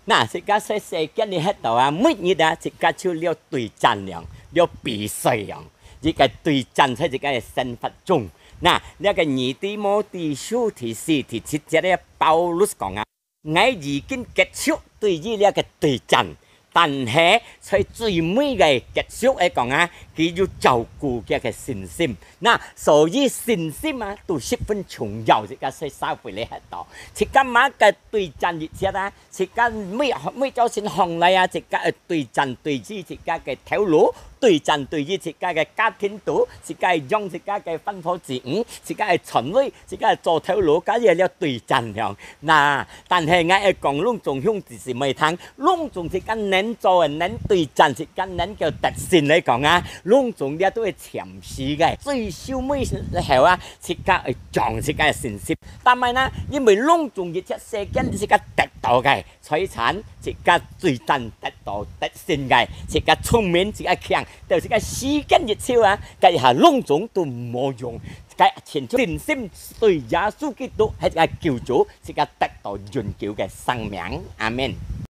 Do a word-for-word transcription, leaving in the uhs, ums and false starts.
那自家在世間裡歇到啊，每日啊，自家就了對戰樣，了比賽樣，一個對戰在自家个生活中。那這個二提摩太書第四第七節个保羅講啊，𠊎已經結束對於這個對戰，但係在最尾个結束來講啊，佢有照顧佢个信心。那所以信心啊，都十分重要，自家在社會裡歇到，自家麼个對戰一切啊， 自家每每朝晨䟘來啊，自家愛對戰對於自家个頭路，對戰對於自家个家庭肚，自家愛養自家个番婆子女，自家愛賺位，自家愛做頭路，該也了對戰了。那但係𠊎愛講攏總兄弟姊妹聽，攏總自家能做个，能對戰，自家能夠得勝來講啊，攏總這都係暫時个。最收尾後啊，自家愛降自家个信心。但係呢，因為攏總一切世間自家得到个， 財產，自家對戰得到得勝个，自家聰明，自家強，但係自家時間一到啊，該下攏總都無用。該全信心對耶穌基督係自家救主，自家得到永久个生命。阿們。